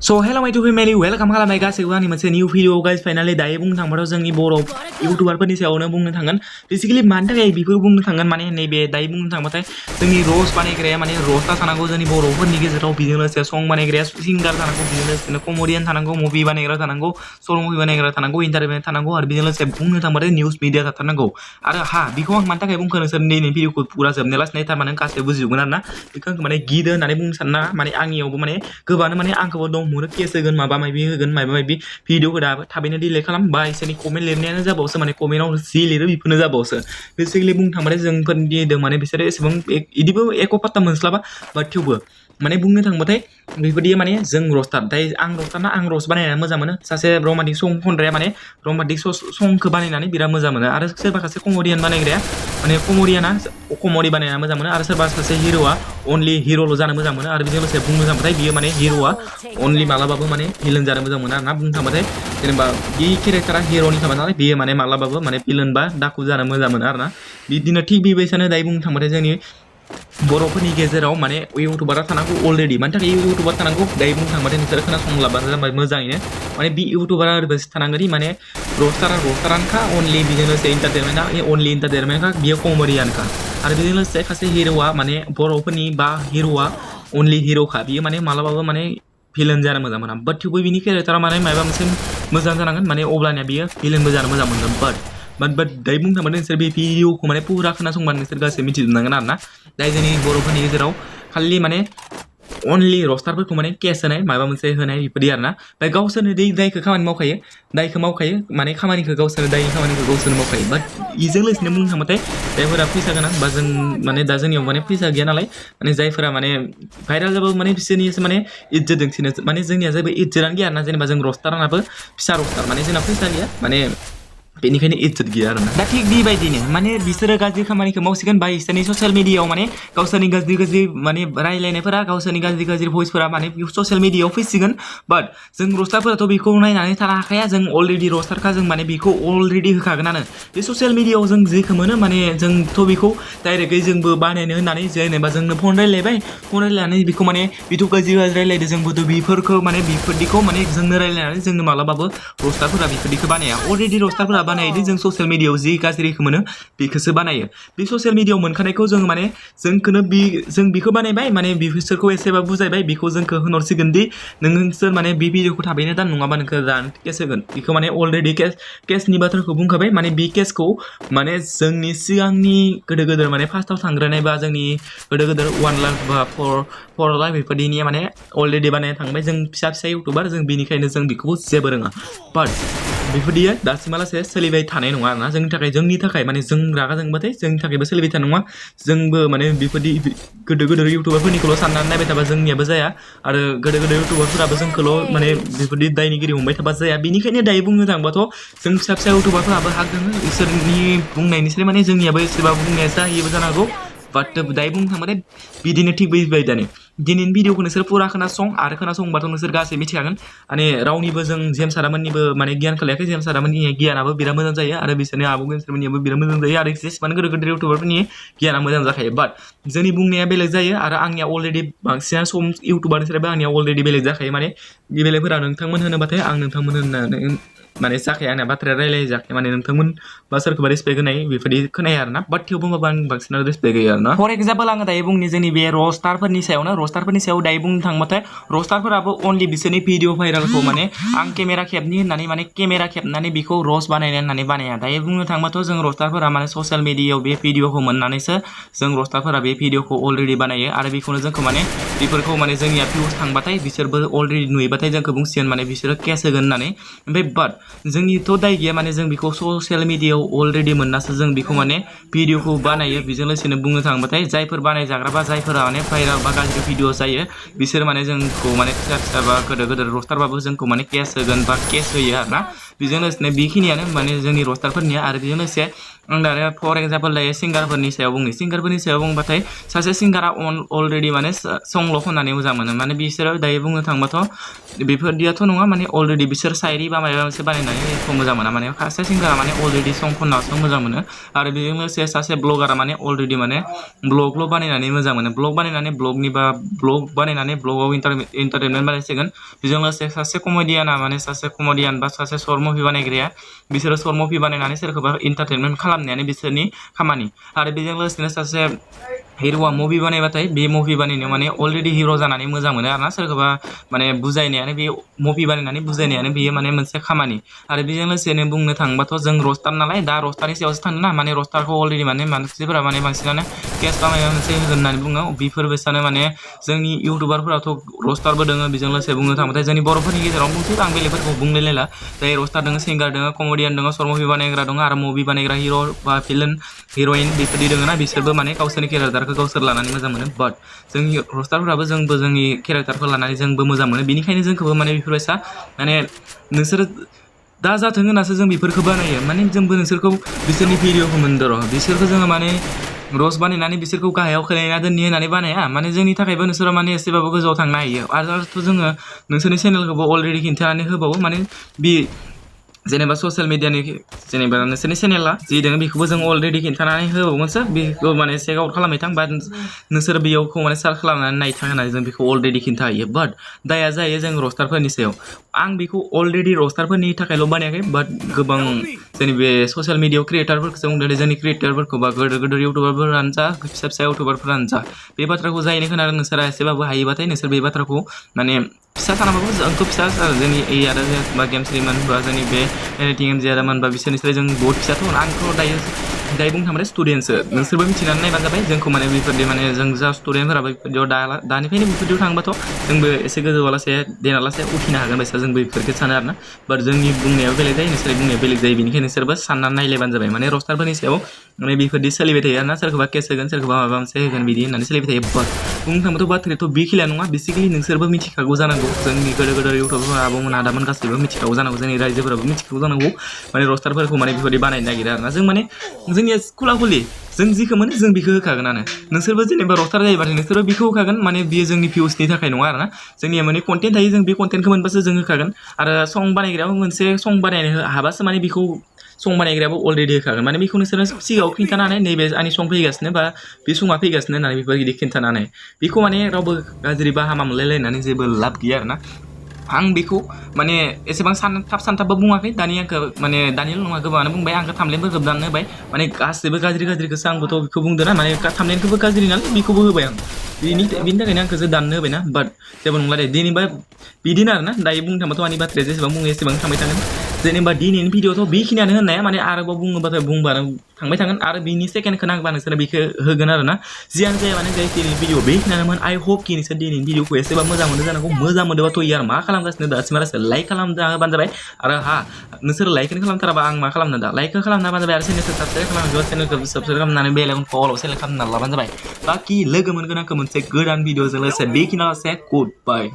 So hello my family, welcome खालामनाय गासैबो आंनि मोनसे new video guys finally दायो बुंनो थांबाथ' जोंनि बर' YouTuberफोरनि सायावनो बुंनो थांगोन बेसिकली मानि थाखाय बेफोर बुंनो थांगोन माने नैबे दायो बुंनो थांबाथाय जोंनि र'स्ट बानायग्राया माने र'स्टा थानांगौ जोंनि बर'फोरनि गेजेराव बिजों लोगोसे सं बानायग्राया सिंगार थानांगौ बिजों लोगोसे कमेडियान थानांगौ मुभि बानायग्रा थानांगौ सल' मुभि बानायग्रा थानांगौ इन्टारटेनमेन्ट थानांगौ आरो बिजों लोगोसे बुंनो थांबाथाय निउस मिडिया थाथारनांगौ आरो हा बेखौ आं मानि थाखाय बुंखो नोंसोर दिनै भिडिअखौ पुरा जोबनाय लास्ट नायथार माने गासैबो बुजिजोबगोन आरोना बेखौ आं माने गिदो होननानै बुंनो साना माने आंनियावबो माने गोबानो माने आंखौबो दं मोनो केस होगोन माबा माबि होगोन माबा माबि भिडिअखौ दाबो थाबैनो डिलिट खालाम बा इसोरनि कमेन्ट लिरनायानो जाबावसो माने कमेन्टआव जि लिरो बेफोरनो जाबावसो बेसिकली बुंनो थांबाथाय जोंफोरनि दं माने बिसोरो एसेबां इदिबो एख' पात्ता मोनस्लाबा बाट थेवबो माने बुंनो थांबाथाय बेफोरदि माने जों रस्टार दायो आं रस्टारना आं रस्ट बानायनानै मोजां मोनो सासे रमान्टिक सं खनग्राया माने रमान्टिक संखौ बानायनानै बिराद मोजां मोनो आरो सोरबा सासे कमेडियान बानायग्राया माने कमेडियाना कमेडि बानायना मोजां मोनो आरो सोरबा सासे हिर'आ अनलि हिर'ल' जानो मोजां मोनो आरो बेजों लोगोसे बुंनो थांबाथाय बियो माने हिर'आ अनलि मालाबाबो माने भिलेन जानो मोजां मोनो आरोना बुंनो थांबाथाय जेनेबा बे केरेक्टारा हिर'नि थाबाय नालाय बियो माने मालाबाबो माने भिलेन बा दाखु जानो मोजां मोनो आरोना बिदिनो थिग बेबायसानो दायो बुंनो थांबाथाय जोंनि बर'फोरनि गेजेराव माने इउटुबारा थानांगौ अलरेडि मानि थाखाय इउटुबार थानांगौ दायो बुंनो थांबाथाय नोंसोर खोनासंलाबानो जाबाय मोजाङैनो माने बे इउटुबारा ओरैबायदि थानांगोन माने रस्टारानोखा अनलि बेजों लोगोसे इन्टारटेनमेन्टआ अनलि इन्टारटेनमेन्टखा बियो कमेडियानखा आरो बेजों लोगोसे सासे हिर'आ माने बर'फोरनि बा हिर'आ अनलि हिर'खा बियो माने मालाबाबो माने भिलेन जानो मोजां मोना बाट थेवबो बिनि केरेक्टारा माने माबा मोनसे मोजां जानांगोन माने अब्लानिया बियो भिलेनबो जानो मोजां मोनगोन बाट दायो बुंनो थांबाथाय नोंसोर बे भिडिअखौ माने पुरा खोनासंबानो नोंसोर गासै मिथिजोबनांगोन आरोना दायो जोंनि बर'फोरनि गेजेराव खालि माने अनलि रस्टारफोरखौ माने केस होनाय माबा मोनसे होनाय बेफोरदि आरोना ओमफ्राय गावसोरनो दायखौ खामानि मावखायो माने खामानिखौ गावसोरनो दायनि खामानिखौ गावसोरनो मावखायो बाट इजों लोगोसेनो बुंनो थांबाथाय जायफोरा फैसा गोनां बा जों माने दा जोंनियाव माने फैसा गैया नालाय माने जायफोरा माने भाइरेल जाबाबो माने बिसोरनिसो माने इज्जत दोंसिनो माने जोंनिया जेबो इज्जतानो गैया आरोना जेनेबा जों रस्टारानाबो फिसा रस्टार माने जोंना फैसा गैया माने बेनिखायनो इज्जत गैया आरोना दा थिग बेबायदिनो माने बिसोरो गाज्रि खामानिखौ मावसिगोन बा बिसोरनि ससियेल मिडियायाव माने गावसोरनि गाज्रि माने रायलायनायफोरा गावसोरनि गाज्रि भइसफोरा माने ससियेल मिडियायाव फैसिगोन बाट जों रस्टारफोराथ' बेखौ नायनानै थानो हाखाया जों अलरेडि रस्टारखा जों माने बेखौ अलरेडि होखागोनानो बे ससियेल मिडियायाव जों जेखौ मोनो माने जोंथ' बेखौ डाइरेक्टयै जोंबो बानायनो होननानै जेनेबा जोंनो फन रायलायनानै बेखौ माने बेथ' गाज्रि रायलायदो जोंबोथ' बेफोरखौ माने बेफोरदिखौ माने जोंनो रायलायनानै जोंनो मालाबाबो रस्टारफोरा बेफोरदिखौ बानाया अलरेडि रस्टारफोरा बानायदि जों ससियेल मिडियायाव जि गाज्रिखौ मोनो बेखौसो बानायो बे ससियेल मिडियायाव मोनखानायखौ जों माने जोंखौनो जों बेखौ बानायबाय माने बिसोरखौ एसेबा बुजायबाय बेखौ जोंखौ होनहरसिगोन दि नोंसोर माने बे भिडिअखौ थाबैनो दान नङाबा नोंखौ दान केस होगोन बेखौ माने अलरेडि केसनि बाथ्राखौ बुंखाबाय माने बे केसखौ माने जोंनि सिगांनि गोदोर माने फार्स्टआव थांग्रोनाय बा जोंनि गोदोर 1 लाख बा 4 लाख बेफोरदिनिया माने अलरेडि बानायना थांबाय जों फिसा इउटुबार जों बेनिखायनो जों बेखौ जेबो रोङा बाट बेफोरदिया दासिमालासे सोलिबाय थानाय नङा आरोना जोंनि थाखाय माने जों रागा जोंबाथाय जोंनि थाखायबो सोलिबाय थानाय नङा जोंबो माने बेफोरदि गोदोर इउटुबारफोरनिखौल' साननानै नायबाय थाबा जोंनियाबो जाया आरो गोदोर इउटुबारफोराबो जोंखौल' माने बेफोरदि दायनिगिरि हमबाय थाबा जाया बेनिखायनो दायो बुंनो थाङोबाथ' जों फिसा इउटुबारफोराबो हाग दङ इसोरनि बुंनायनिफ्राय माने जोंनियाबो एसेबा बुंनाया जाहैयोबो जानो हागौ बाट दायो बुंनो थांबाथाय बिदिनो थिग बेबायदिनो दिनैनि भिडिअखौ नोंसोर पुरा खोनासंबाथ' नोंसोर गासै मिथिखागोन माने रावनिबो जों जेम्स सारामोननिबो माने गियानखौ लायाखै जेम्स सारामोननि गियानाबो बिराद मोजां जायो आरो बिसोरनि आब' गेमसफोरनियाबो बिराद मोजां जायो आरो जेसेबां गोदोर इउटुबारफोरनि गियाना मोजां जाखायो बाट जोंनि बुंनाया बेलेग जायो आरो आंनिया अलरेडि बांसिनानो सम इउटुबारनिफ्रायबो आंनिया अलरेडि बेलेग जाखायो माने बे बेलेगफोरा नोंथांमोन होनोबाथाय आं नोंथांमोन होननानै माने जाखाया आंना बाथ्राया रायलाय जाखाया माने नोंथांमोन बा सोरखौबा रेसपेक्ट होनाय बेफोरदि खोनाया आरोना बाट थेवबो माबा आं बांसिनानो रेसपेक्ट होयो आरोना फर एक्जाम्पल आङो दायो बुंनि जोंनि बे रस्टारफोरनि सायाव दायो बुंनो थांबाथाय रस्टारफोराबो अनलि बिसोरनि भिडिअ भाइरेलखौ माने आं केमेरा खेबनि होननानै माने केमेरा खेबनानै बेखौ रस्ट बानायनो होननानै बानाया दायो बुंनो थांबाथ' जों रस्टारफोरा माने ससियेल मिडियायाव बे भिडिअखौ मोननानैसो जों रस्टारफोरा बे भिडिअखौ अलरेडि बानायो आरो बेखौनो जोंखौ माने बेफोरखौ माने जोंनिया भिउस थांबाथाय बिसोरबो अलरेडि नुयोबाथाय जोंखौ बुंसिगोन माने बिसोरो केस होगोन होननानै ओमफ्राय बाट जोंनिथ' दाय गैया माने जों बेखौ ससियेल मिडियायाव अलरेडि मोननासो जों बेखौ माने भिडिअखौ बानायो बेजों लोगोसेनो बुंनो थाङोबाथाय जायफोर बानायजाग्रा बा जायफोरा माने भाइरेल बा गाज्रि भिडिअ जायो बिसोर माने जोंखौ माने फिसा बा गोदोर रस्टारबाबो जोंखौ माने केस होगोन बा केस होयो आरोना बेजों लोगोसे बेखिनियानो माने जोंनि रस्टारफोरनिया आरो बेजों लोगोसे आं दा फर एग्जाम्पल दायो सिंगारफोरनि सायाव बुंनि सिंगारफोरनि सायाव बुंबाथाय सासे सिंगारा अलरेडि माने संल' खननानै मोजां मोनो माने बिसोरो दायो बुंनो थांबाथ' बेफोरदियाथ' नङा माने अलरेडि बिसोर शायरि बा माबा मोनसे बानायनानै एख' मोजां मोना माने सासे सिंगारा माने अलरेडि सं खननासो मोजां मोनो आरो बेजों लोगोसे सासे ब्लगारा माने अलरेडि माने ब्लगल' बानायनानै मोजां मोनो ब्लग बानायनानै ब्लग बानायनानै ब्लगाव इन्टारटेनमेन्ट बानायसिगोन बेजों लोगोसे सासे कमेडियाना माने सासे कमेडियान बा सासे सर्ट मुभि बानायग्राया बिसोरो सर्ट मुभि बानायनानै सोरखौबा इन्टारटेनमेन्ट खालामनायानो बिसोरनि खामानि आरो बेजों लोगोसेनो सासे हिर'आ मुभि बानायबाथाय बे मुभि बानायनायाव माने अलरेडि हिर' जानानै मोजां मोनो आरोना सोरखौबा माने बुजायनायानो बे मुभि बानायनानै बुजायनायानो बेयो माने मोनसे खामानि आरो बेजों लोगोसेनो बुंनो थाङोबाथ' जों रस्टार नालाय दा रस्टारनि सायावसो थाङो ना माने रस्टारखौ अलरेडि माने मानसिफोरा माने बांसिनानो केस बा माबा मोनसे होगोन होननानै बुङो बेफोरबायसानो माने जोंनि इउटुबारफोराथ' रस्टारबो दोङो बेजों लोगोसे बुंनो थांबाथाय जोंनि बर'फोरनि गेजेराव बुंसै आं बेलेगफोरखौ बुंलायलायला जाय रस्टार दङ सिंगार दङ कमेडियान दङ सर्ट मुभि बानायग्रा दङ आरो मुभि बानायग्रा हिर' बा फिल्म हिर'इन बेफोरदि दङ ना बिसोरबो माने गावसोरनि केरेक्टारखौ गावसोर लानानै मोजां मोनो बाट जोंनि रस्टारफोराबो जोंबो जोंनि केरेक्टारखौ लानानै जोंबो मोजां मोनो बेनिखायनो जोंखौबो माने बेफोरबायसा माने नोंसोरो दा जाथों होननासो जों बेफोरखौ बानायो माने जोंबो नोंसोरखौ बिसोरनि भिडिअखौ मोनदों र' बिसोरखौ जोङो माने रस बानायनानै बिसोरखौ गाहायाव खोलैना दोननि होननानै बानाया माने जोंनि थाखायबो नोंसोरो माने एसेबाबो गोजौआव थांनो हायो आरोथ' जोङो नोंसोरनि चेनेलखौबो अलरेडि खिन्थानानै होबावो माने बे जेनेबा ससियेल मिडियानि जेनेबा नोंसोरनि चेनेला जि दङ बेखौबो जों अलरेडि खिन्थानानै होबावगोनसो बेखौ माने चेक आउट खालामबाय थां बा नोंसोर बेयावखौ माने सार्च खालामनानै नायथां होननानै जों बेखौ अलरेडि खिन्थाहैयो बाट दाया जायो जों रस्टारफोरनि सायाव आं बेखौ अलरेडि रस्टारफोरनि थाखायल' बानायाखै बाट गोबां जोंनि बे ससियेल मिडियायाव क्रियेटारफोरखौ जों जोंनि क्रियेटारफोरखौ बा गोदोर गोदोर इउटुबारफोरानो जा फिसा फिसा इउटुबारफोरानो जा बे बाथ्राखौ जायनो खोनादों नोंसोरा एसेबाबो हायोबाथाय नोंसोर बे बाथ्राखौ माने फिसा सानाबाबो जोंथ' फिसा जोंनि ए आरो बा गेम स्ट्रिमान बा जोंनि बे एनिथिं एम जियारामान बा बिसोरनिफ्राय जों बहुत फिसाथ' आंथ' दायो बुंनो थांबाथाय स्टुडेन्टसो नोंसोरबो मिथिनानै नायबानो जाबाय जोंखौ माने बेफोरदि माने जों जा स्टुडेन्टफोराबो बेफोरदियाव दानिफ्रायनो बेफोरदियाव थांबाथ' जोंबो एसे गोजौआव लासे देना लासे उठिनो हागोन बायसा जोंबो बेफोरखौ सानो आरोना बाट जोंनि बुंनायाव बेलेग जायो नोंसोरनि बुंनायाव बेलेग जायो बेनिखायनो नोंसोरबो साननानै नायलायबानो जाबाय माने रस्टारफोरनि सायाव माने बेफोरदि सोलिबाय थायो आरोना सोरखौबा केस होगोन सोरखौबा माबा मोनसे होगोन बिदि होननानै सोलिबाय थायो बाट बुंनो थाङोबाथ' बाथ्रायाथ' बेखिनिया नङा बेसिकेलि नोंसोरबो मिथिखागौ जानांगौ जोंनि गोदोर गोदोर इउटुबारफोर आबौमोन आदामोन गासैबो मिथिखागौ जानांगौ जोंनि रायजोफोराबो मिथिखागौ जानांगौ माने रस्टारफोरखौ माने बेफोरबायदि बानायनो नागिरो आरोना जों माने जोंनिया खुला खुलि जों जिखौ मोनो जों बेखौ होखागोनानो नोंसोरबो जेनेबा रस्टार जायोबाथाय नोंसोरबो बेखौ होखागोन माने बियो जोंनि भिउसनि थाखाय नङा आरोना जोंनिया माने कन्टेन्ट थायो जों बे कन्टेन्टखौ मोनबासो जों होखागोन आरो सं बानायग्रायाबो मोनसे सं बानायनो हाबासो माने बेखौ सं बानायग्रायाबो अलरेडि होखागोन माने बेखौ नोंसोरो सिगाङाव खिन्थानानै नैबे आंनि सं फैगासिनो बा बे सङा फैगासिनो होननानै बेफोरबायदि खिन्थानानै बेखौ माने रावबो गाज्रि बा हामा मोनलायलायनानै जेबो लाब गैया आरोना आं बेखौ माने एसेबां थाब सानथाबबो बुङाखै दानि आंखौ माने दानिल' नङा गोबाङानो बुंबाय आंखौ थामलेनफोरखौ दाननो होबाय माने गासैबो गाज्रिखौसो आंबोथ' बेखौ बुंदों ना माने थामलेनखौबो गाज्रि नालाय बेखौबो होबाय आं बिनि थाखायनो आंखौसो दाननो होबायना बाट जेबो नंला दे दिनैबा बिदिनो आरोना दायो बुंनो थांबाथ' आंनि बाथ्राया जेसेबां बुङो एसेबां थांबाय थागोन जेनेबा दिनैनि भिडिअ'थ' बेखिनियानो होननाया माने आरोबाव बुङोबाथाय बुंबानो थांबाय थागोन आरो बिनि सेकेन्डखौ नांबा नोंसोर बेखौ होगोन आरोना जियानो जाया माने जाय दिनैनि भिडिअ बेखिनियानोमोन आइ हप कि नोंसोर दिनैनि भिडिअखौ एसेबा मोजां मोनो जानांगौ मोजां मोनदोंबाथ' यार मा खालामगासिनो दासिमहालागै लाइक खालामना होबानो जाबाय आरो नोंसोर लाइकखौनो खालामथाराबा आं मा खालामनो दा लाइकखौ खालामना होबानो जाबाय आरो चेनेलखौ साबसक्राइब खालामनांगौ चेनेलखौ साबसक्राइब खालामनानै बेल आइकनखौ अलाव सेलेक्ट खालामना लाबानो जाबाय बाखि लोगो मोनगोन आंखौ मोनसे गोदान भिडिअजों लोगोसे बेखिनियावसो गुड बाय